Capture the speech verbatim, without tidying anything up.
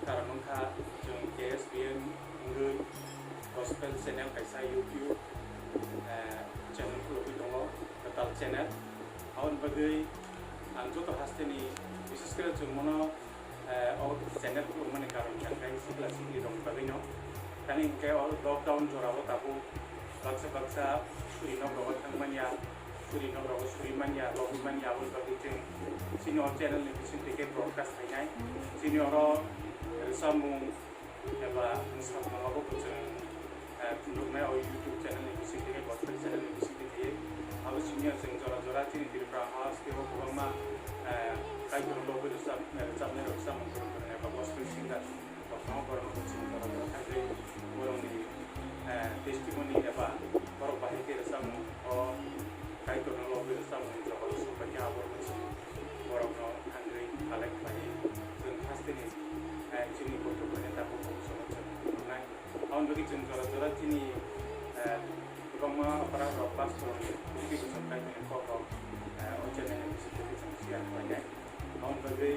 Karon wngkha chwng K S B N wngwi gospel channel kaisa YouTube, eh, channel khulugwi tongo, kwtal channel. Aboni bagwi ang joto hasteni, bishes khe chwng mono, eh, o channel khulukmani karon khe ang khe sikla sikli rokni bagwino. Tani hinkhe o lockdown jorao tabuk baksa baksa suri nok rogo thang manya, suri nok rogo suri manya, lobwi manya, aboni bagwi chwng chini o channel ni bisingtwi khe broadcast khainai. Chini oro rwchapmung eba mwsapmung abo bo chwng, eh, phunuknai o YouTube channel ni bisingtwi khe, gospel channel ni bisingtwi khe. Abo simi o chwng jora jora chini Tripura ha hasteo kwbangma, eh, Kaitor lobwi rwchap-, rwchapnai rok, rwchapmung kwrwng kwrwng eba gospel singer. Koktwma borokno bo chwng jora jora khaigwi borokni, eh, testimony eba borok bahai khe rwchapmung o Kaitorno lobwi rwchapmung jora jora khaikhe abo rwchapmung borokno thangwi collect khlaiwi chwng hasteni, eh, chini koktwmani tabuk bo chwng phunuknai. Aboni bagwi chwng jora jora chini, eh, kwbangma opera rok, pastor rok ni bwswk chwng Kaitorni kok rok, eh, o channel ni bisingtwi chwng share khlainai. Aboni bagwi